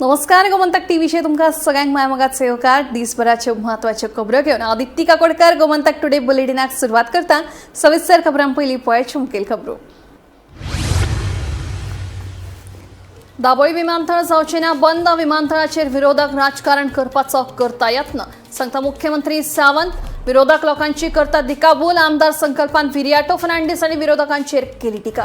नमस्कार, गोमंतक टीव्हीचेर तुमकां सगळ्यांक मायामोगाचो येवकार. दिसभराच्यो म्हत्वाच्यो खबरो घेवन आदित्य काकोडकर गोमंतक टुडे बुलेटिनाक सुरवात करता. सविस्तर खबरां पयलीं पळयात मुखेल खबरो. दाबोळी विमानतळ जावचें ना बंद. विमानतळाचेर विरोधक राजकारण करपाचो करता यत्न, सांगता मुख्यमंत्री सावंत. विरोधक लोकांची करता दिकाभूल. आमदार संकल्पान विरियाटो फर्नांडीस आनी विरोधकांचेर केली टिका.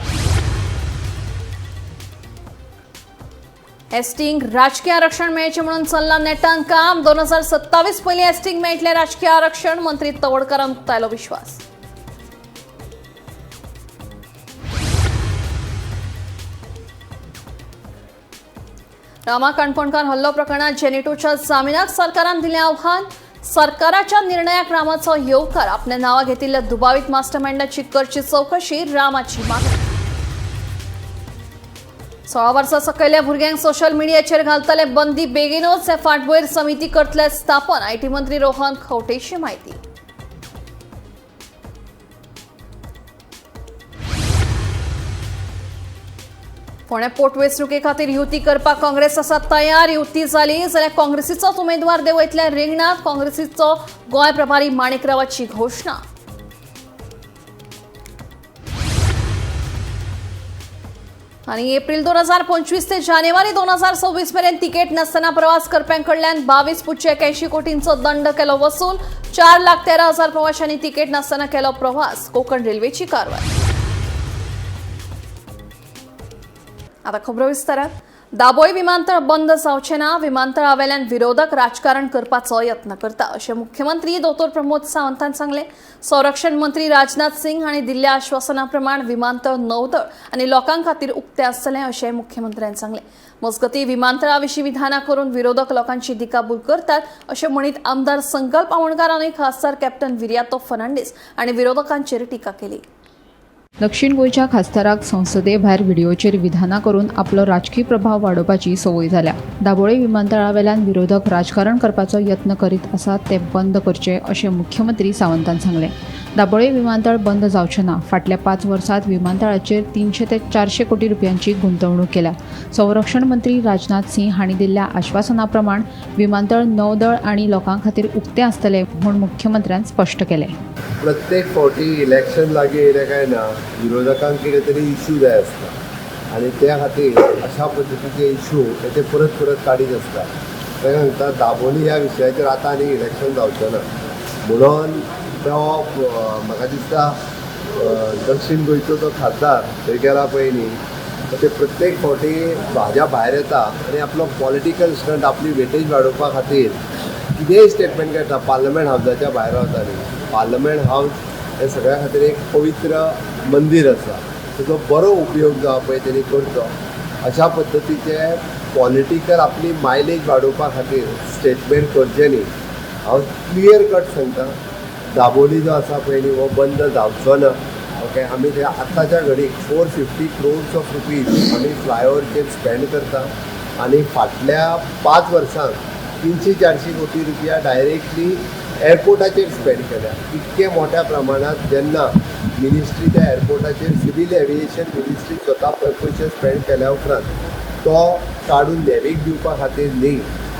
एसटींक राजकीय आरक्षण मेळचें म्हणून चल्लां नेटान काम. 2027 पयलीं एसटींक मेळटलें राजकीय आरक्षण, मंत्री तवडकारान उक्तायलो विश्वास. रामा काणकोणकार हल्लो प्रकरणात जेनेटोच्या जामिनाक सरकारान दिलें आव्हान. सरकाराच्या निर्णयाक रामाचो येवकार. आपल्या नांवा घेतिल्ल्या दुबावीत मास्टरमाइंडाची करची चौकशी, रामाची मागणी. 16 वर्सां सकयल्या भुरग्यांक सोशल मिडियाचेर घालतले बंदी बेगीनूच. हे फाटभुंयेर समिती करतले स्थापन, IT मंत्री रोहन खंवटेची म्हायती. फोंडें पोटवेंचणुके खातीर युती करपाक काँग्रेस आसा तयार. युती जाली जाल्यार काँग्रेसीचोच उमेदवार देंवयतले रिंगणांत, काँग्रेसीचो गोंय प्रभारी माणिकरावाची घोशणा. आनी एप्रील 2025 ते जानेवारी 2026 मेरेन तिकेट नासतना प्रवास करप्यां कडल्यान 22.81 कोटींचो दंड केलो वसूल. 4,13,000 प्रवाशांनी तिकेट नासतना केलो प्रवास. कोकण रेल्वेची कारवाय. आता खबरो विस्तारात. दाबोळी विमानतळ बंद जावचें ना. विमानतळा वेल्यान विरोधक राजकारण करपाचो यत्न करता, अशें मुख्यमंत्री दोतोर प्रमोद सावंतान सांगलें. संरक्षण मंत्री राजनाथ सिंग हांणी दिल्ल्या आश्वासना प्रमाण विमानतळ नौदळ आनी लोकां खातीर उक्तें आसतलें, अशें मुख्यमंत्र्यान सांगलें. मजगतीं, विमानतळा विशीं विधानां करून विरोधक लोकांची दिकाभूल करतात, अशें म्हणीत आमदार संकल्प आमोणकार आनी खासदार कॅप्टन विरियातो फर्नांडीस हांणी विरोधकांचेर टिका केली. दक्षिण गोंयच्या खासदाराक संसदे भायर व्हिडियोचेर विधानां करून आपलो राजकी प्रभाव वाडोवपाची संवय जाल्या. दाबोळे विमानतळावेल्यान विरोधक राजकारण करपाचो यत्न करीत आसात, ते बंद करचे, अशें मुख्यमंत्री सावंतान सांगलें. दाबोळे विमानतळ बंद जावचें ना. फाटल्या 5 वर्सांत विमानतळाचेर 300 ते 400 कोटी रुपयांची गुंतवणूक केल्या. संरक्षण मंत्री राजनाथ सिंह हांणी दिल्ल्या आश्वासना प्रमाण विमानतळ नौदळ आनी लोकां खातीर उक्तें आसतलें म्हूण मुख्यमंत्र्यान स्पश्ट केलें. प्रत्येक फावटी इलेक्शन लागीं येयलें काय ना, विरोधकांक कितें तरी इशू जाय आसता आनी त्या खातीर अशा पद्दतीचे इशू हे ते परत परत काडीत आसता. ताका सांगता, दाबोली ह्या विशयाचेर आतां आनी इलेक्शन जावचें ना म्हणून तो म्हाका दिसता दक्षीण गोंयचो जो खासदार थंय गेला पळय न्ही, तर ते प्रत्येक फावटी भाज्या भायर येता आनी आपलो पॉलिटिकल स्टंट, आपली वेटेज वाडोवपा खातीर कितेंय स्टेटमेंट करता. पार्लमेंट हावजाच्या भायर वता न्ही, पार्लमेंट हावज हें सगळ्या खातीर एक पवित्र मंदीर आसा. तेजो बरो उपयोग जो आहा पळय तेणी करचो. अशा पद्दतीचे पॉलिटिकल आपली मायलेज वाडोवपा खातीर स्टेटमेंट करचें न्ही. हांव क्लियर कट सांगता, दाबोली जो आसा पळय न्ही, हो बंद जावचो ना. ओके, आमी ते आतांच्या घडीक 450 crores of rupees आमी फ्लायओवरचेर स्पेंड करता आनी फाटल्या 5 वर्सांक 300-400 कोटी रुपया डायरेक्टली एअरपोर्टाचेर स्पेंड केल्या. इतके मोठ्या प्रमाणांत जेन्ना मिनिस्ट्री त्या एअरपोर्टाचेर, सिवील एविएशन मिनिस्ट्री स्वता पयशे स्पेंड केल्या उपरांत तो काडून नेवीक दिवपा खातीर न्ही.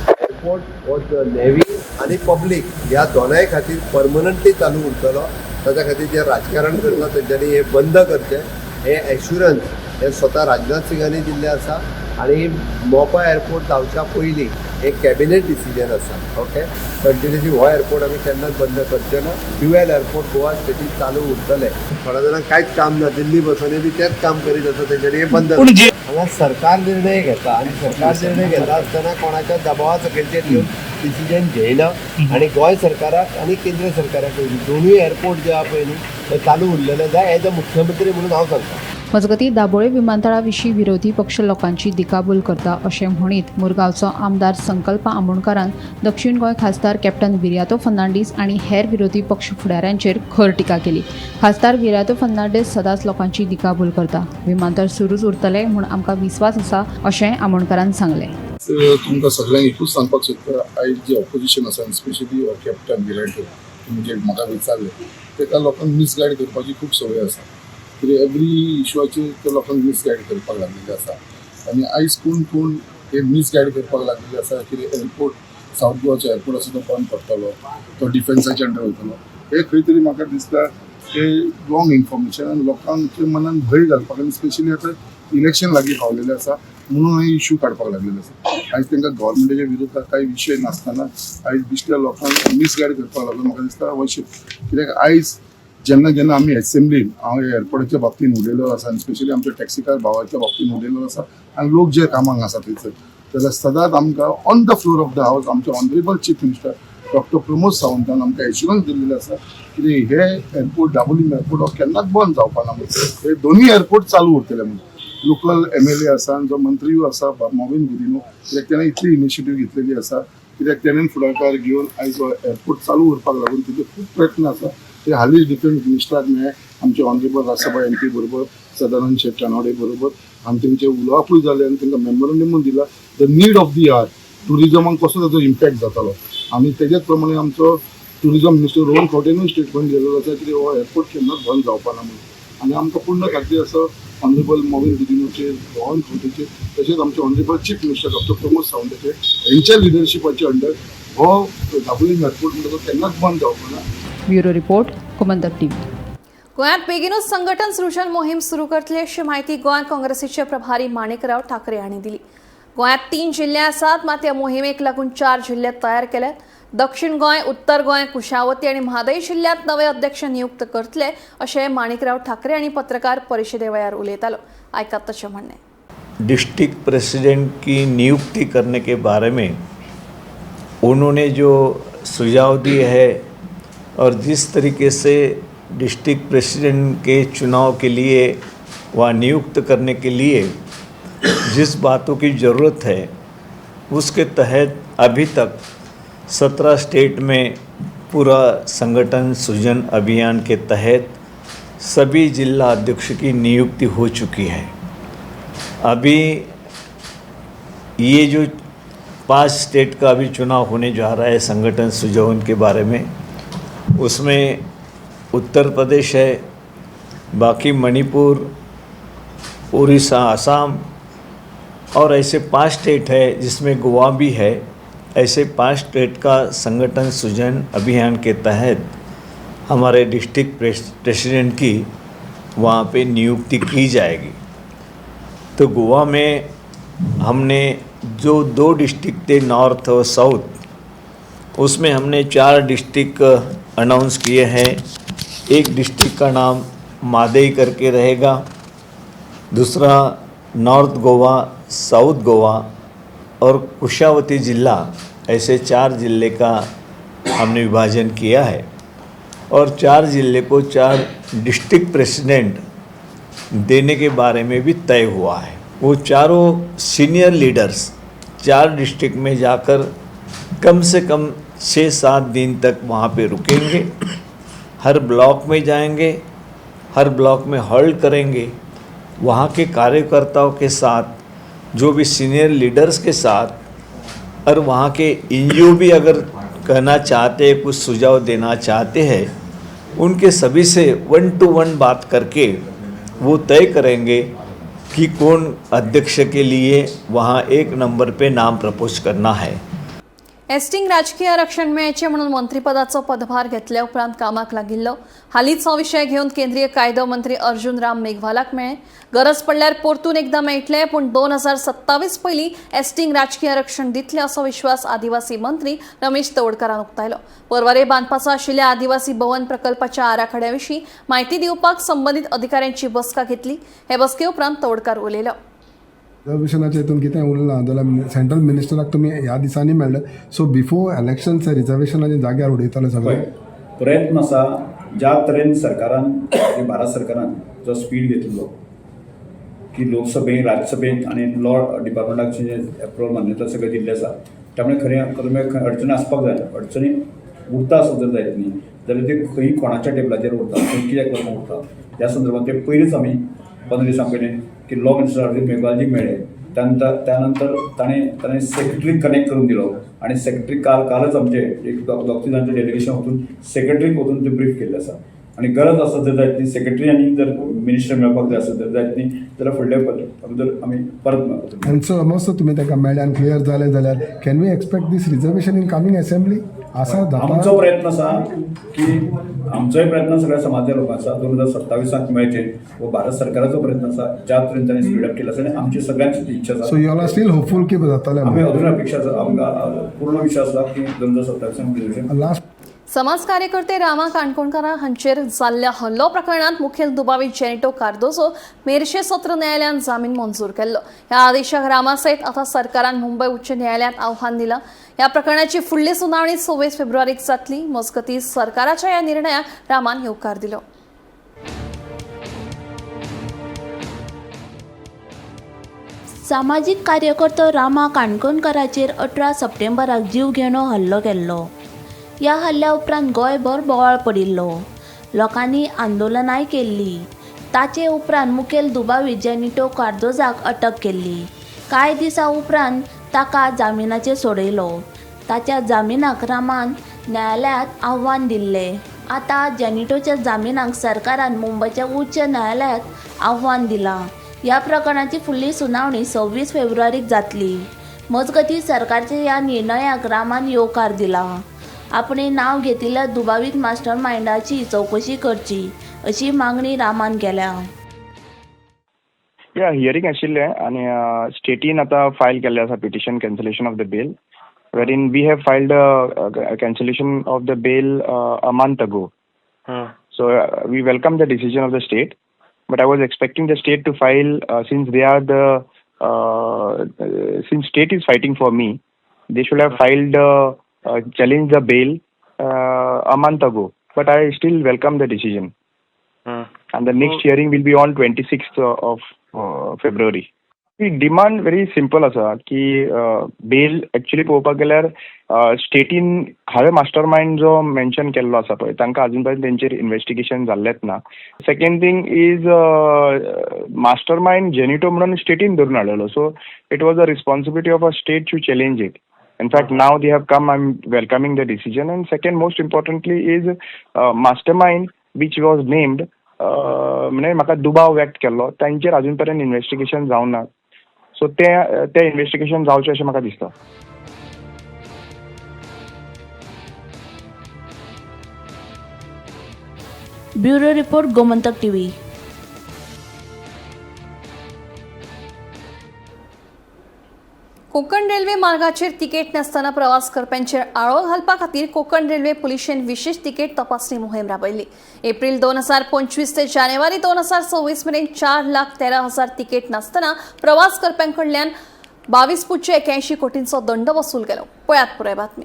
एअरपोर्ट हो नेवी आनी पब्लीक ह्या दोनाय खातीर परमनंटली चालू उरतलो. ताच्या खातीर जे राजकारण करता तेंच्यांनी हें बंद करचें. हें एश्युरन्स हें स्वता राजनाथ सिंगांनी दिल्लें आसा आनी मोपा एअरपोर्ट जावच्या पयलीं एक कॅबिनेट डिसिजन आसा. ओके, कंटिन्युअसली हो एअरपोर्ट आमी केन्नाच बंद करचे ना. ड्युएल एअरपोर्ट गोवा स्टेटीत चालू उरतले. थोड्या जाणांक कांयच काम ना, दिल्ली बसोनी बी तेंच काम करीत आसा. तेंच्यांनी हें बंद. हांगा सरकार निर्णय घेता आनी सरकार निर्णय घेता आसतना कोणाच्या दबावा सकयलचेर घेवन डिसिजन घेयना. आनी गोंय सरकाराक आनी केंद्र सरकाराक दोनूय एअरपोर्ट जे आहा पळय न्ही, ते चालू उरलेले जाय, एज अ मुख्यमंत्री म्हणून हांव सांगता. मजगतीं, दाबोळे विमानतळा विशीं विरोधी पक्ष लोकांची दिकाभूल करता, अशें म्हणीत मुरगांवचो आमदार संकल्प आमोणकारान दक्षिण गोंय खासदार कॅप्टन विरियातो फर्नांडीस आनी हेर विरोधी पक्ष फुडाऱ्यांचेर खर टिका केली. खासदार विरियातो फर्नांडीस सदांच लोकांची दिकाभूल करता. विमानतळ सुरूच उरतले म्हूण आमकां विस्वास आसा, अशें आमोणकारान सांगलें. तुमकां सगळ्यांक एकूच सांगपाक सोदता, आयज जे ऑपोजिशन आसा, स्पेशली कॅप्टन विराटो, तुमी जे म्हाका विचारले, तेका लोकांक मिसगायड करपाची खूब संवय आसा. कित्याक एवरी इशूआचेर ते लोकांक मिसगायड करपाक लागलेले आसा आनी आयज कोण कोण हे मिसगायड करपाक लागलेले आसा कितें एअरपोर्ट सावथ गोवाचो एअरपोर्ट आसा तो बंद पडटलो, तो डिफेन्साच्या अंडर वयतलो. हे खंय तरी म्हाका दिसता हे रॉंग इन्फॉर्मेशन आनी लोकांच्या मनान भंय घालपाक आनी स्पेशली आतां इलेक्शन लागीं पावलेलें आसा म्हणून हे इश्यू काडपाक लागलेले आसा. आयज तांकां गव्हर्मेंटाच्या विरोधात कांय विशय नासतना आयज बेश्ट्या लोकांक मिसगायड करपाक लागलो. म्हाका दिसता अवश्य, कित्याक आयज जेन्ना जेन्ना आमी एसेंब्लीन हांव एअरपोर्टाच्या बाबतीन उलयलो आसा आनी स्पेशली आमच्या टॅक्सीकार भावाच्या बाबतीन उलयलो आसा आनी लोक जे कामाक आसा थंयसर, जाल्यार सदांच आमकां on the floor of the house आमचे honourable chief minister doctor Pramod सावंतान आमकां एश्युरन्स दिल्लें आसा की हे एअरपोर्ट, दाबोलीम एअरपोर्ट हो केन्नाच बंद जावपा ना म्हणून, हे दोनूय एअरपोर्ट चालू उरतले म्हणून. लोकल एमएलए आसा आनी जो मंत्रीय आसा मॉविन गुदिन्हो, कित्याक तेणें इतली इनिशिएटीव घेतलेली आसा, कित्याक तेणें फुडाकार घेवन आयज हो एअरपोर्ट चालू उरपाक लागून तेजे खूब प्रयत्न आसा. ते हालींच डिफेन्स मिनिस्टराक मेळ्ळे, आमचे ऑनरेबल राज्यसभा एमपी बरोबर, सदानंद शेट रानवडे बरोबर आनी तेंचे उलोवपूय जालें आनी तांकां मेमोरंडमूय दिला, the need of the hour, टुरिजमाक कसो ताचो इम्पॅक्ट जातालो. आनी तेज्याच प्रमाणे आमचो टुरिजम मिनिस्टर रोहन खंवटेनूय स्टेटमेंट दिलेलो आसा की हो एअरपोर्ट केन्नाच बंद जावपा ना म्हणून. आनी आमकां पूर्ण खात्री आसा ऑनरेबल मॉविन गुदिन्होचेर, रोहन खंवटेचेर, तशेंच आमचे honourable chief minister doctor Pramod सावंताचेर, हेंच्या लिडरशिपाच्या अंडर हो दाबोलीम एअरपोर्ट म्हणटा तो केन्नाच बंद जावपा ना. Bureau report, Gomantak TV. गोंयांत बेगीनूच संघटन सृजन मोहीम सुरू करतले अशी म्हायती गोंय काँग्रेसीचे प्रभारी माणिकराव ठाकरे हांणी दिली. गोंयांत तीन जिल्हे आसात, मात ह्या मोहिमेक लागून चार जिल्हे तयार केल्यात. दक्षिण गोंय, उत्तर गोंय, कुशावती आनी म्हादय जिल्ह्यांत नवे अध्यक्ष नियुक्त करतले अशें माणिकराव ठाकरे हांणी पत्रकार परिशदे वेळार उलयतालो. आयकात तशें म्हणणें. डिस्ट्रिक्ट प्रेसिडेंट की नियुक्ति करने के बारे में उन्होंने जो सुझाव दिए है और जिस तरीके से डिस्ट्रिक्ट प्रेसिडेंट के चुनाव के लिए व नियुक्त करने के लिए जिस बातों की ज़रूरत है, उसके तहत अभी तक 17 स्टेट में पूरा संगठन सृजन अभियान के तहत सभी जिला अध्यक्ष की नियुक्ति हो चुकी है. अभी ये जो पांच स्टेट का अभी चुनाव होने जा रहा है संगठन सृजन के बारे में, उसमें उत्तर प्रदेश है, बाकी मणिपुर, उड़ीसा, असम और ऐसे पांच स्टेट है जिसमें गोवा भी है. ऐसे पांच स्टेट का संगठन सृजन अभियान के तहत हमारे डिस्ट्रिक्ट प्रेसिडेंट की वहाँ पे नियुक्ति की जाएगी. तो गोवा में हमने जो दो डिस्ट्रिक्ट थे, नॉर्थ और साउथ, उसमें हमने चार डिस्ट्रिक्ट अनाउंस किए हैं. एक डिस्ट्रिक्ट का नाम मादई करके रहेगा, दूसरा नॉर्थ गोवा, साउथ गोवा और कुशावती ज़िला, ऐसे चार ज़िले का हमने विभाजन किया है और चार ज़िले को चार डिस्ट्रिक्ट प्रेसिडेंट देने के बारे में भी तय हुआ है. वो चारों सीनियर लीडर्स चार डिस्ट्रिक्ट में जाकर कम से कम 6-7 दिन तक वहाँ पे रुकेंगे, हर ब्लॉक में जाएंगे, हर ब्लॉक में हॉल्ट करेंगे, वहाँ के कार्यकर्ताओं के साथ, जो भी सीनियर लीडर्स के साथ और वहाँ के एनजीओ भी अगर कहना चाहते हैं, कुछ सुझाव देना चाहते हैं, उनके सभी से वन टू वन बात करके वो तय करेंगे कि कौन अध्यक्ष के लिए वहाँ एक नंबर पे नाम प्रपोज करना है. एसटींक राजकीय आरक्षण मेळचें म्हणून मंत्रीपदाचो पदभार घेतल्या उपरांत कामाक लागिल्लो. हालींच हो विशय घेवन केंद्रीय कायदो मंत्री अर्जुन राम मेघवालाक मेळ्ळे. गरज पडल्यार परतून एकदां मेळटले, पूण 2027 पयलीं एसटींक राजकीय आरक्षण दितले असो विश्वास आदिवासी मंत्री रमेश तवडकारान उक्तायलो. पर्वरे बांदपाचो आशिल्ल्या आदिवासी भवन प्रकल्पाच्या आराखड्या विशीं म्हायती दिवपाक संबंदीत अधिकाऱ्यांची बसका घेतली. हे बसके उपरांत तवडकार उलयलो. रिजर्वेशनाच्या हितून कितें उरलां जाल्यार सेंट्रल मिनिस्टराक तुमी ह्या दिसांनी मेळ्ळे, सो बिफोर इलेक्शन रिजर्वेशनाच्या जाग्यार उडयतले सगळे? पळय, प्रयत्न आसा. ज्या तरेन सरकारान म्हणजे भारत सरकारान जो स्पीड घेतिल्लो की लोकसभेत, राज्यसभेत आनी लॉ डिपार्टमेंटाक जे एप्रुवल, मान्यता सगळें दिल्लें आसा, त्यामुळे खरें खरें अडचणी आसपाक जाय. अडचणी उरता आसत जर जायत न्ही जाल्यार ते खंय कोणाच्या टेबलाचेर उरता, खंय कित्याक लागून उरता, ह्या संदर्भात ते पयलींच आमी 15 दिसां पयलीं की लॉ मिनिस्टर अर्जुन मेघवालजीक मेळ्ळे. त्यानंतर ताणें ताणें सेक्रेटरीक कनेक्ट करून दिलो आनी सेक्रेटरी काल कालच आमचे एक दोग तीन जाणांचें डेलिगेशन वचून सेक्रेटरीक वचून ते ब्रीफ केल्लें आसा. आनी गरज आसत जर जायत न्ही सेक्रेटरी आनी जर मिनिस्टर मेळपाक जाय आसत जर जायत न्ही जाल्यार फुडल्या अगोदर आमी परत मेळपाक. आनी समज तुमी ताका मेळ्ळे आनी क्लियर जालें जाल्यार can we expect this reservation in coming assembly आसा आमचो जाता? प्रयत्न आसा की आमचोय प्रयत्न सगळ्या समाजा लोकांचो आसा 2027 मेळचें हो भारत सरकाराचो प्रयत्न आसा ज्या तरेन ताणें स्पीड अप केला आसा आनी आमची सगळ्यांची इच्छा सो आसा. You are still hopeful की जातलें? आमी अजून अपेक्षा आसा, आमकां पूर्ण विश्वास आसा की 2027 रिजर्वेशन. लास्ट. समाज कार्यकर्ते रामा काणकोणकार हांचेर जाल्ल्या हल्लो प्रकरणांत मुखेल दुबावीत जेनिटो कार्दोजो मेरशे सत्र न्यायालयान जामीन मंजूर केल्लो. ह्या आदेशाक रामा सयत आतां सरकारान मुंबय उच्च न्यायालयांत आव्हान दिलां. ह्या प्रकरणाची फुडली सुनावणी 26 फेब्रुवारीक जातली. मजगतीं सरकाराच्या ह्या निर्णयाक रामान येवकार दिलो. सामाजीक कार्यकर्तो रामा काणकोणकाराचेर 18 सप्टेंबराक जीवघेणो हल्लो केल्लो. ह्या हल्ल्या उपरांत गोंयभर बोवाळ पडिल्लो. लोकांनी आंदोलनाय केल्ली. ताचे उपरांत मुखेल दुबावीत जेनिटो कार्दोजाक अटक केल्ली. कांय दिसां उपरांत ताका जामिनाचेर सोडयलो. ताच्या जामिनाक रामान न्यायालयांत आव्हान दिल्लें. आतां जेनिटोच्या जामिनाक सरकारान मुंबयच्या उच्च न्यायालयांत आव्हान दिलां. ह्या प्रकरणाची फुडली सुनावणी 26 फेब्रुवारीक जातली. मजगतीं सरकारच्या ह्या निर्णयाक रामान येवकार दिला. आपणें नांव घेतिल्ल्या दुबावीत मास्टरमायंडाची चवकशी करची अशी मागणी रामान केल्या. या, हियरींग आशिल्लें आनी स्टेटीन आतां फायल केल्लें आसा petition cancellation of the bail, wherein we have filed cancellation of the bail a month ago. So we welcome the decision of the state, but I was expecting the state to file since they are the since state is fighting for me, they should have filed challenge the bail a month ago. But I still welcome the decision. And the next hearing will be on 26th of February. Demand very simple आसा की बेल actually पळोवपाक गेल्यार स्टेटीन हांवें master mind जो mention केल्लो आसा पळय, तांकां अजून पर्यंत तेंचेर इन्वेस्टिगेशन जाल्लेंच ना. Second thing is mastermind Zenito म्हणून स्टेटीन धरून हाडलेलो, so it was a responsibility of a state to challenge it. In fact, now they have come, I'm welcoming the decision. And second, most importantly is mastermind which was named, म्हणजे म्हाका दुबाव व्यक्त केल्लो, तांचेर अजून पर्यंत इन्वेस्टिगेशन जावंक ना. सो तें तें इन्वेस्टिगेशन जावचें अशें म्हाका दिसता. Bureau report, Gomantak TV. Konkan railway मार्गाचेर तिकेट नासतना प्रवास करप्यांचेर आळो घालपा खातीर कोंकण रेल्वे पुलिशेन विशेष तिकेट तपासणी मोहीम राबयली. एप्रील 2025 ते जानेवारी 2026 मेरेन 4,13,000 तिकेट नासतना प्रवास करप्यांकडल्यान 22.81 कोटींचो दंड वसूल केलो. पळयात पुराय बातमी.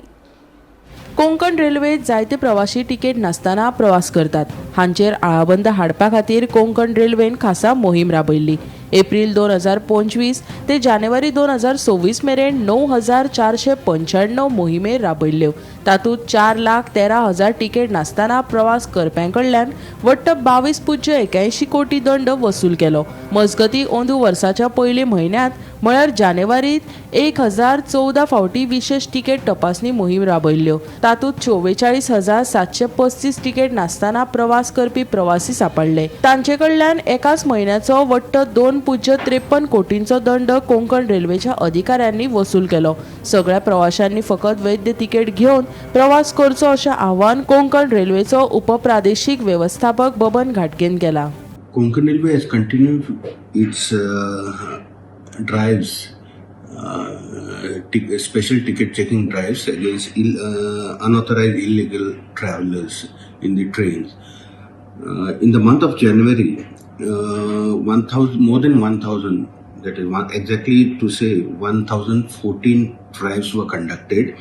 कोंकण रेल्वेत जायते प्रवासी तिकेट नासतना प्रवास करतात. हांचेर आळाबंद हाडपा खातीर कोंकण रेल्वेन खासा मोहीम राबयल्ली. एप्रील 2025 ते जानेवारी 2026 मेरेन 9495 मोहिमे राबयल्ल्यो. तातूंत 4,13,000 तिकेट नासतना प्रवास करप्यां कडल्यान वट्ट 22.81 कोटी दंड वसूल केलो. मजगतीं, अंदू वर्साच्या पयले म्हयन्यांत म्हळ्यार जानेवारीत 1014 फावटी विशेष तिकेट तपासणी मोहीम राबयल्ल्यो. तातूंत 44,735 तिकेट नासतना प्रवास करपी प्रवासी सांपडले. तांचे कडल्यान एकाच म्हयन्याचो वट्ट 2.53 कोटींचो दंड कोंकण रेल्वेच्या अधिकाऱ्यांनी वसूल केलो. सगळ्या प्रवाशांनी फकत वैध तिकेट घेवन प्रवास करचो अशें आवाहन कोंकण रेल्वेचो उपप्रादेशीक वेवस्थापक बबन घाटगेन केला. Konkan Railway has continued its drives, special ticket checking drives against unauthorized illegal travelers in the trains. In the month of January, 1,000, more than 1,000, that is one, exactly to say 1,014 drives were conducted.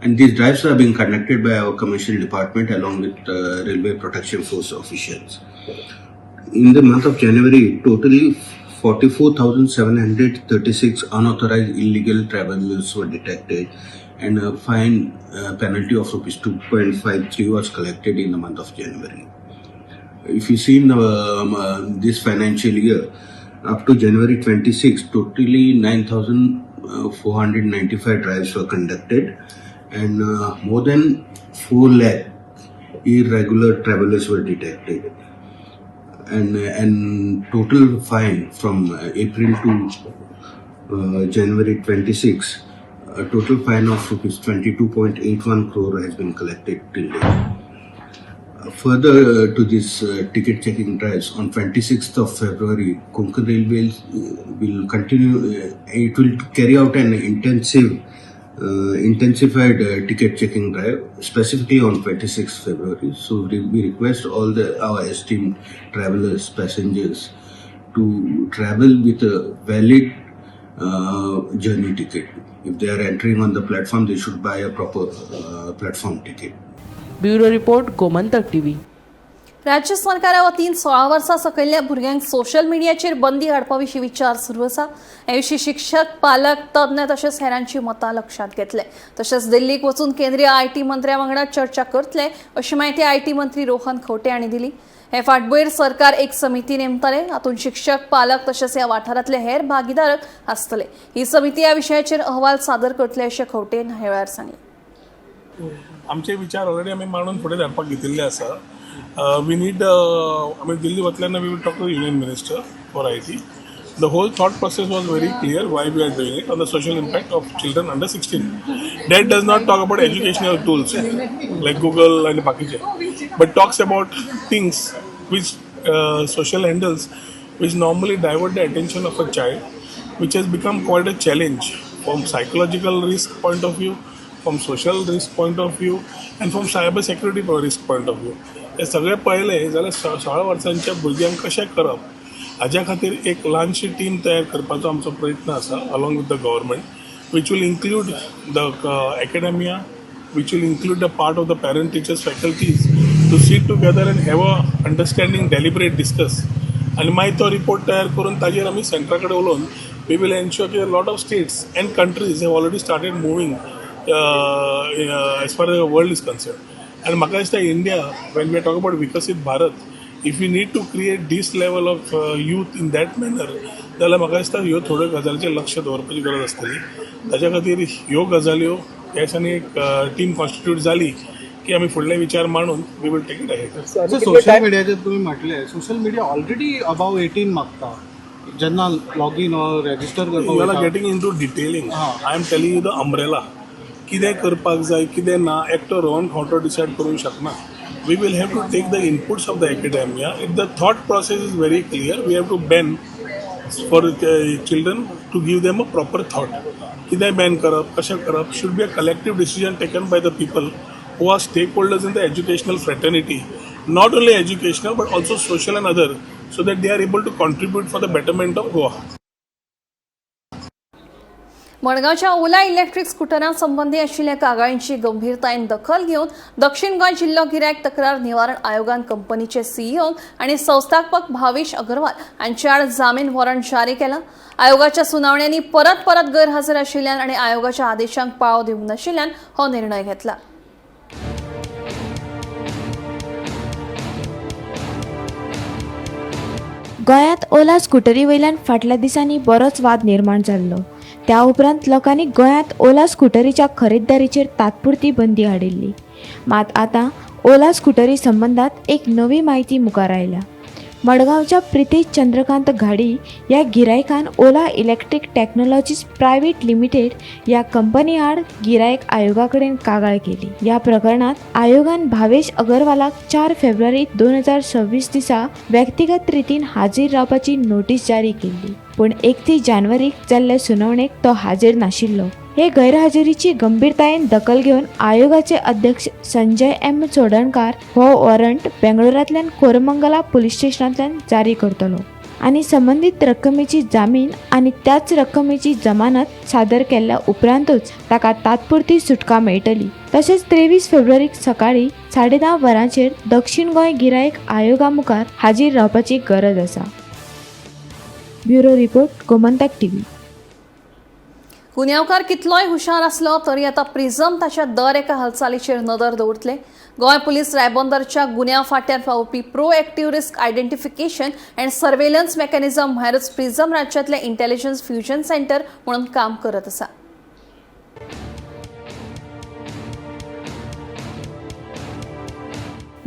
And these drives are being conducted by our commercial department along with Railway Protection Force officials. In the month of January, totally 44,736 unauthorized illegal travelers were detected, and a fine penalty of rupees 2.53 was collected in the month of January. If you see in this financial year, up to January 26, totally 9,495 drives were conducted, and more than 4 lakh irregular travelers were detected, and total fine from April to January 26, a total fine of rupees 22.81 crore has been collected till date. Further to this ticket checking drives, on 26th of February, Konkan Railways will continue, it will carry out an intensified ticket checking drive specifically on 26th February. So we request all the our esteemed travelers, passengers to travel with a valid journey ticket. If they are entering on the platform, they should buy a proper platform ticket. Bureau report, Gomantak TV. राज्य सरकारा वतीन 16 वर्सां सकयल्ल्या भुरग्यांक social मिडियाचेर बंदी हाडपा विशीं विचार सुरू आसा. हे विशीं शिक्षक, पालक, तज्ञ तशेंच हेरांची मतां लक्षांत घेतले. तशेंच दिल्लीक वचून केंद्रीय IT मंत्र्या वांगडा चर्चा करतले अशी म्हायती IT मंत्री रोहन खंवटे हांणी दिली. हे फाटभुंयेर सरकार एक समिती नेमतले. हातूंत शिक्षक, पालक तशेंच ह्या वाठारांतले हेर भागीदारक आसतले. ही समिती ह्या विशयाचेर अहवाल सादर करतले अशें खंवटे ह्या वेळार सांगलें. आमचे विचार ऑलरेडी आमी मांडून फुडें धाडपाक घेतिल्ले आसा. We need आमी दिल्ली वतल्यान we will talk to union minister for IT. The whole thought process was very clear why we are doing it, on the social impact of children under 16. That does not talk about educational tools like Google and बाकीचे, but talks about things which social handles which normally divert the attention of a child, which has become quite a challenge from psychological risk point of view, from social risk point of view, and from cyber security risk point of view. हे सगळें पळयलें जाल्यार 16 वर्सांच्या भुरग्यांक कशें करप हाज्या खातीर एक ल्हानशी टीम तयार करपाचो आमचो प्रयत्न आसा along with the government, which will include the academia, which will include the part of the parent teachers faculties, to sit together and have a understanding, deliberate, discuss आनी मागीर तो रिपोर्ट तयार करून ताजेर आमी सेंट्रा कडेन उलोवन we will ensure की lot of states and countries have already started moving as far the world is concerned. आनी म्हाका दिसता, India, when we talk about विकसीत Bharat, if you need to create this level of youth in that manner, जाल्यार म्हाका दिसता ह्यो थोड्यो गजालीचेर लक्ष दवरपाची गरज आसतली. ताच्या खातीर ह्यो गजाल्यो ह्या दिसांनी एक टीम कॉन्स्टिट्यूट जाली की आमी फुडले विचार मांडून we will take it ahead. Social मिडियाचेर तुम्ही म्हटले, social media already above 18 मागता जेन्ना login or register You are करपाक. Getting into detailing. I am telling you the umbrella. कितें करपाक जाय, कितें ना, एकटो रोहन खंवटो डिसायड करूंक शकना. We will have to take the inputs of the academia. If the thought process is very clear, we have to ban for children to give them a proper thought. कितें Ben करप, कशें करप, should be a collective decision taken by the people who are stakeholders in the educational fraternity, not only educational but also social and other, so that they are able to contribute for the betterment of Goa. मडगांवच्या Ola electric स्कुटरां संबंदी आशिल्ल्या कागाळींची गंभीरतायेन दखल घेवन दक्षिण गोंय जिल्लो गिरायक तक्रार निवारण आयोगान कंपनीचे सीईओ आनी संस्थापक भावेश अगरवाल हांचे आड जामीन वॉरंट जारी केला. आयोगाच्या सुनावण्यांनी परत परत गैरहजर आशिल्ल्यान आनी आयोगाच्या आदेशांक पाळो दिवंक नाशिल्ल्यान हो निर्णय घेतला. गोंयांत ओला स्कुटरी वयल्यान फाटल्या दिसांनी बरोच वाद निर्माण जाल्लो. त्या उपरांत लोकांनी गोंयांत ओला स्कुटरीच्या खरेददारीचेर तात्पुरती बंदी हाडिल्ली. मात आतां ओला स्कुटरी संबंदांत एक नवी म्हायती मुखार आयल्या. मडगांवच्या प्रितेश चंद्रकांत घाडी ह्या गिरायकान Ola electric technologies private limited ह्या कंपनी आड गिरायक आयोगा कडेन कागाळ केली. ह्या प्रकरणात आयोगान भावेश अगरवालाक 4 फेब्रुवारी 2026 दिसा व्यक्तिगत रितीन हाजीर रावपाची नोटीस जारी केल्ली. पूण 31 जानेवारीक जाल्ले सुनावणेक तो हाजीर नाशिल्लो. हे गैरहाजेरीची गंभीरतायेन दखल घेवन आयोगाचे अध्यक्ष संजय एम चोडणकार हो वॉरंट बेंगळुरांतल्यान कोरमंगला पुलीस स्टेशनांतल्यान जारी करतलो आनी संबंदीत रक्कमेची जामीन आनी त्याच रक्कमेची जमानत सादर केल्ल्या उपरांतूच ताका तात्पुरती सुटका मेळटली. तशेंच 23 फेब्रुवारीक सकाळीं 10:30 वरांचेर दक्षिण गोंय गिरायक आयोगा मुखार हाजीर रावपाची गरज आसा. Bureau report, Gomantak TV. गुन्यांवकार कितलोय हुशार आसलो तरी आतां प्रिझम ताच्या दर एका हालचालीचेर नदर दवरतले. गोंय पुलीस रायबंदरच्या गुन्यांव फांट्यार वावुरपी proactive risk identification and surveillance mechanism म्हळ्यारच प्रिझम राज्यांतलें इंटेलिजन्स फ्युजन सेंटर म्हणून काम करत आसा.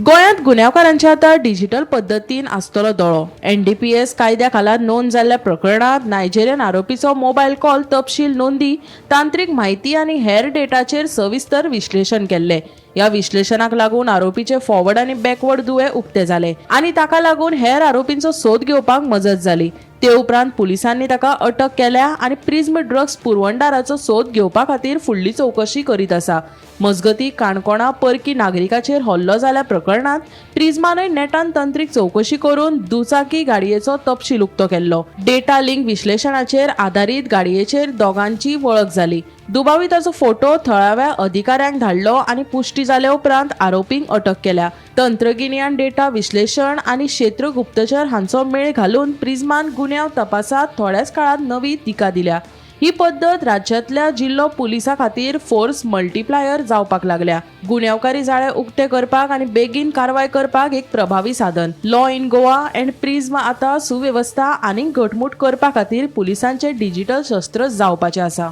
गोंयांत गुन्यांवकारांचे आतां डिजिटल पद्दतीन आसतलो दोळो. एनडीपीएस कायद्या खाला नोंद जाल्ल्या प्रकरणांत नायजेरियन आरोपीचो मोबायल कॉल तपशील नोंदी, तांत्रीक म्हायती आनी हेर डेटाचेर सविस्तर विश्लेशण केल्लें. ह्या विश्लेशणाक लागून आरोपीचे फॉरवर्ड आनी बॅकवर्ड दुवे उक्ते जाले आनी ताका लागून हेर आरोपींचो सोद घेवपाक मजत जाली. ते उपरांत पुलिसांनी ताका अटक केल्या आनी प्रिझ्म ड्रग्स पुरवणदाराचो सोद घेवपा खातीर फुडली चवकशी करीत आसा. मजगती, काणकोणा परकी नागरिकाचेर हल्लो जाल्या प्रकरणांत प्रिझमानय नेटान तंत्रीक चवकशी करून दुचाकी गाडयेचो तपशील उक्तो केल्लो. डेटा लिंक विश्लेशणाचेर आदारीत गाडयेचेर दोगांची वळख जाली. दुबाविताचो फोटो थळाव्या अधिकाऱ्यांक धाडलो आनी पुष्टी जाल्या उपरांत आरोपींक अटक केल्या. तंत्रगिन्यान, डेटा विश्लेशण आनी क्षेत्र गुप्तचर हांचो मेळ घालून प्रिझमान गुन्यांव तपासात थोड्याच काळात नवी दिका दिल्या. ही पद्दत राज्यांतल्या जिल्लो पुलिसां खातीर फोर्स मल्टिप्लायर जावपाक लागल्या. गुन्यांवकारी जाळे उक्ते करपाक आनी बेगीन कारवाय करपाक एक प्रभावी साधन. Law in Goa and Prism आतां सुवेवस्था आनीक घटमूट करपा खातीर पुलिसांचे डिजिटल शस्त्र जावपाचें आसा.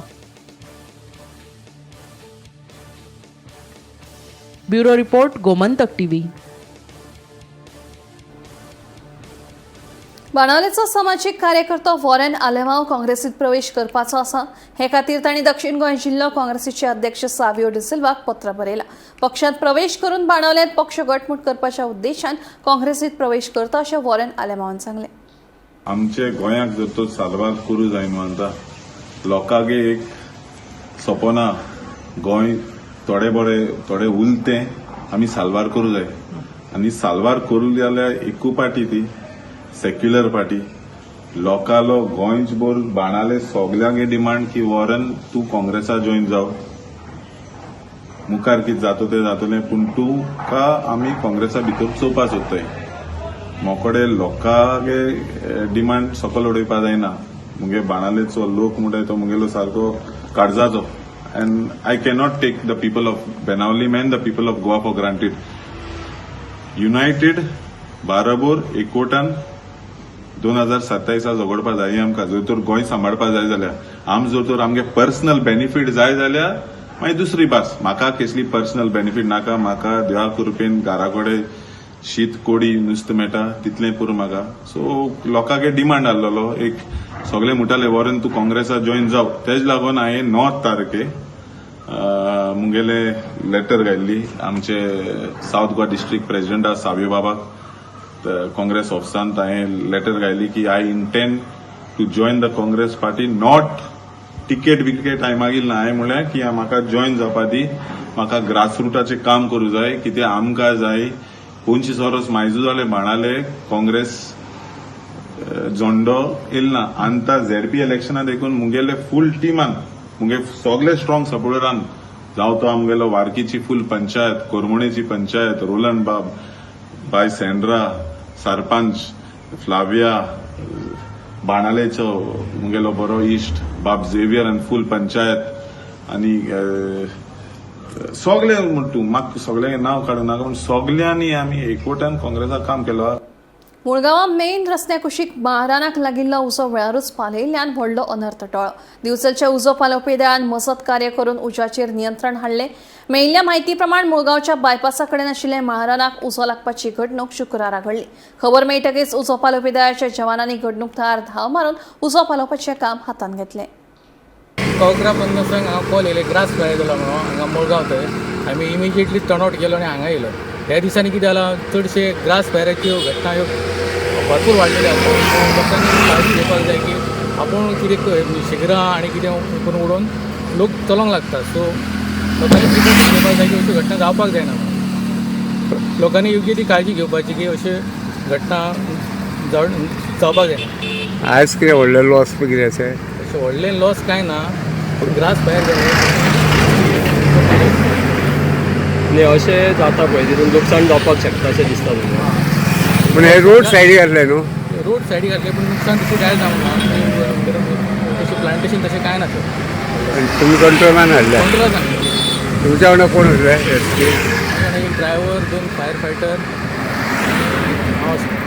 Bureau report, Gomantak TV. बाणावलेचो सामाजीक कार्यकर्तो वॉरेन आलेमाव काँग्रेसीत प्रवेश करपाचो आसा. हे खातीर तांणी दक्षिण गोंय जिल्लो काँग्रेसीचे अध्यक्ष सावियो डिसिल्वाक पत्र बरयलां. पक्षांत प्रवेश करून बाणावल्यांत पक्ष घटमूट करपाच्या उद्देशान काँग्रेसीत प्रवेश करता अशें वॉरेन आलेमावान सांगलें. आमचे गोंयाक जर तो साल्वार करूं जाय न्हू, आतां लोकांक एक सपना गोंय थोडे बरे थोडे उलतें आमी साल्वार करूं जाय. आनी साल्वार करूं जाल्यार एकू पार्टी, ती सेक्युलर पार्टी. लोकांलो गोंयभर बाणाले सगल्यांक डिमांड की वॉरन तूं काँग्रेसा जॉयन जाव, मुखार कितें जाता तें जातलें, पूण तुका आमी काँग्रेसा भितर चोवपा सोदताय. मोकडे लोकांगे डिमांड सकयल उडोवपा जायना. मुगे बाणालेचो लोक म्हणटाय तो मुगेलो सारको काळजाचो, and I cannot take the people of Benaulim and the people of Goa for granted. United बाराबोर एकवटान 2027 झगडपा जाय आमकां. जर तर गोंय सांबाळपा जाय जाल्यार, आम जर तर आमगे पर्सनल बेनिफीट जाय जाल्यार मागीर दुसरी भास. म्हाका कसली पर्सनल बेनिफीट नाका. म्हाका देवा कृपेन घरा कडेन शीत कोडी नुस्तें मेळटा, तितलें पुरो म्हाका. सो लोकांक डिमांड आहलोलो एक, सगळे म्हणटाले वॉरन तूं काँग्रेसा जॉयन जाव. तेज लागून हांवें 9 तारखे मुगेले लेटर घायल्ली आमचे सावथ गोवा डिस्ट्रिक्ट प्रेसिडेंटा सावियो बाबाक. काँग्रेस ऑफिसांत हांवें लेटर घायली की I intend to join the Congress party, not ticket बिकेट हांवें मागील ना. हांवें म्हणलें की म्हाका जॉयन जावपा दी, म्हाका ग्रासरुटाचें काम करूं जाय. कित्याक आमकां जाय 25 वर्स मायजू जाले बाणाले काँग्रेस झोंडो येयल ना. आनी झेडपी इलेक्शना देखून मुगेले फूल टिमान, मुगे सगळे स्ट्रॉंग सपोर्टरान, जावं तो आमगेलो वार्कीची फूल पंचायत, कोरमोणेची पंचायत, रोलन बाब, बाय सेंड्रा, सरपंच फ्लाविया, बाणालेचो मुगेलो बरो इश्ट बाब झेवियर आनी फूल पंचायत आनी सगळे म्हण तूं म्हाका सगळ्यांक नांव काडूं नाका, पूण सगल्यांनी आमी एकवटान काँग्रेसाक काम केलो. मुळगांवां मेन रस्त्या कुशीक मारानाक लागिल्लो उजो वेळारूच पालयल्ल्यान व्हडलो अनर्थ टळ्ळो. दिवचलच्या उजो पालोवपी दळान मजत कार्य करून उज्याचेर नियंत्रण हाडलें. मेळिल्ल्या म्हायती प्रमाण मुळगांवच्या बायपासा कडेन आशिल्ल्या मारानाक उजो लागपाची घडणूक शुक्रारा घडली. खबर मेळटकीच उजो पालोवपी दळाच्या जवानांनी घडणूक थळार धांव मारून उजो पालोवपाचें काम हातांत घेतलें. 11:50 हांगा कॉल येयले ग्रास फायर जालो म्हणून हांगा मुळगांव थंय आमी इमिजिएटली टर्नआउट केलो आनी हांगा येयलो. ह्या दिसांनी कितें जालां, चडशे ग्रास फायराच्यो घटना ह्यो भरपूर वाडलेल्यो आसा. लोकांनी काळजी घेवपाक जाय की आपूण कितें शिगरां आनी कितें करून उडोवन लोक चलोंक लागता. सो लोकांनी प्रिकॉशन घेवपाक जाय की अश्यो घटना जावपाक जायना. लोकांनी योग्य ती काळजी घेवपाची की अश्यो घटना जावपाक जायना. आयज कितें व्हडलें लॉस कितें आसा? अशें व्हडलें लॉस कांय ना, पूण ग्रास फायर जालें. न्ही, अशें जाता पळय तितून लुकसाण जावपाक शकता अशें दिसता तुमकां? पूण हे रोड सायडीक आसले न्हू? रोड सायडीक आसले, पूण नुकसान तशें कांय जावंक ना. तशें प्लांटेशन तशें कांय ना थंय. तुमी कंट्रोलान हाडलें? कंट्रोलान हाडलें. तुमच्या वांगडा कोण आसले? एक ड्रायव्हर, 2 फायर फायटर, हांव आसलो.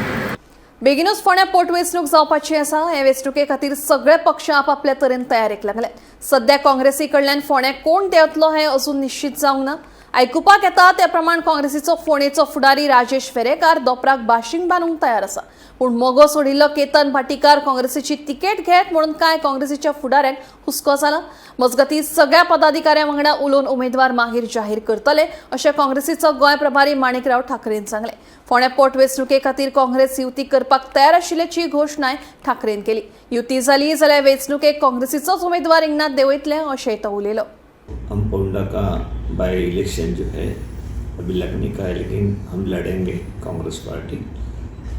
बेगीनूच फोंड्या पोटवेंचणूक जावपाची आसा. हे वेंचणुके खातीर सगळे पक्ष आपापल्या तरेन तयारेक लागले. सध्या काँग्रेसी कडल्यान फोंड्या कोण देंवतलो हें अजून निश्चित जावंक ना. आयकुपाक येता त्या प्रमाण काँग्रेसीचो फोंडेचो फुडारी राजेश वेरेकार दोपराक बाशिंग बांदूंक तयार आसा. पूण मगो सोडिल्लो केतन भाटीकार काँग्रेसीची तिकेट घेत म्हणून कांय काँग्रेसीच्या फुडाऱ्यांक हुस्को जाला. मजगतीं सगळ्या पदाधिकाऱ्यां वांगडा उलोवन उमेदवार मागीर जाहीर करतले अशें काँग्रेसीचो गोंय प्रभारी माणिकराव ठाकरेन सांगलें. फोंड्या पोटवेंचणुके खातीर काँग्रेस युती करपाक तयार आशिल्ल्याची घोशणाय ठाकरेन केली. युती जाली जाल्यार वेंचणुकेक काँग्रेसीचोच उमेदवार रिंगणांत देंवयतले अशेंय तो उलयलो. हम पोंडा का बाई इलेक्शन जो है अभी लगने का है, लेकिन हम लड़ेंगे कांग्रेस पार्टी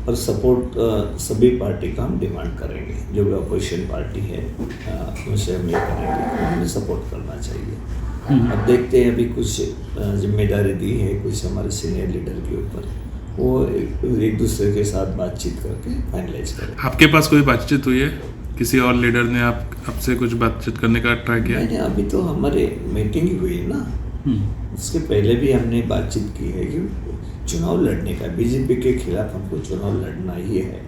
और सपोर्ट सभी पार्टी का हम डिमांड करेंगे. जो भी अपोजिशन पार्टी है उनसे हम ये करेंगे कि हमें सपोर्ट करना चाहिए. अब देखते हैं, अभी कुछ जिम्मेदारी दी है कुछ हमारे सीनियर लीडर के ऊपर, वो एक दूसरे के साथ बातचीत करके फाइनलाइज करें. आपके पास कोई बातचीत हुई है? किसी और लीडर ने आप आपसे कुछ बातचीत करने का ट्राई किया? नहीं, अभी तो हमारे मीटिंग ही हुई ना, उसके पहले भी हमने बातचीत की है कि चुनाव लड़ने का, बीजेपी के खिलाफ हमको चुनाव लड़ना ही है.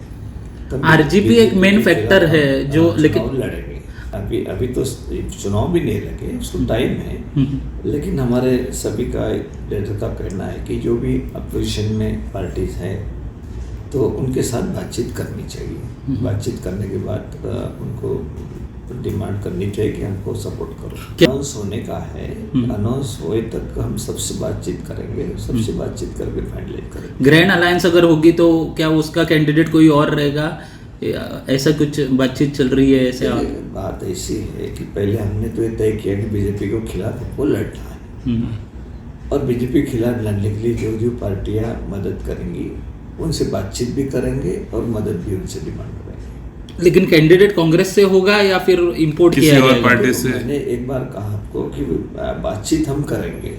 तब आरजीपी एक बीजेपी मेन के फैक्टर खिलाफ है हम, जो हाँ, लेकिन चुनाव लड़ेंगे. अभी अभी तो चुनाव भी नहीं लगे, उसको टाइम है, लेकिन हमारे सभी का लीडर का कहना है कि जो भी अपोजिशन में पार्टीज हैं तो उनके साथ बातचीत करनी चाहिए. बातचीत करने के बाद उनको डिमांड करनी चाहिए कि हमको सपोर्ट करो. अनाउंस होने का है, अनाउंस होए तक हम सबसे बातचीत करेंगे, सबसे बातचीत करके फाइनलाइज करेंगे. ग्रैंड अलायंस अगर होगी तो क्या उसका कैंडिडेट कोई और रहेगा या ऐसा कुछ बातचीत चल रही है ऐसे? देखिए, बात ऐसी है कि पहले हमने तो ये तय किया कि बीजेपी के खिलाफ हमको लड़ना है और बीजेपी के खिलाफ लड़ने के लिए जो जो पार्टियां मदद करेंगी उनसे बातचीत भी करेंगे और मदद भी उनसे डिमांड करेंगे. लेकिन कैंडिडेट कांग्रेस से होगा या फिर इंपोर्ट किसी किया और जाएगा? पार्टी से? मैंने एक बार कहा आपको कि बातचीत हम करेंगे.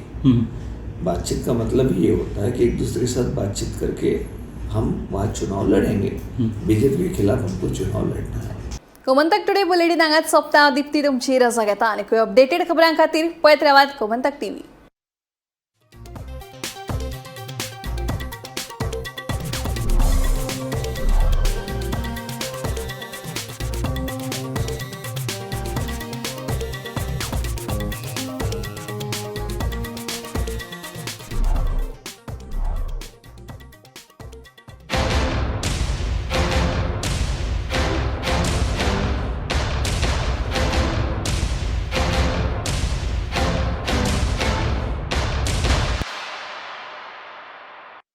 बातचीत का मतलब ये होता है कि एक दूसरे के साथ बातचीत करके हम वहाँ चुनाव लड़ेंगे. बीजेपी के खिलाफ हमको चुनाव लड़ना है. गोमंतक टुडे बुलेटिन हांगाच सोंपता. दिप्ती तुमची रजा घेता आनी अपडेटेड खबरां खातीर पळयत रावात गोमंतक टीव्ही.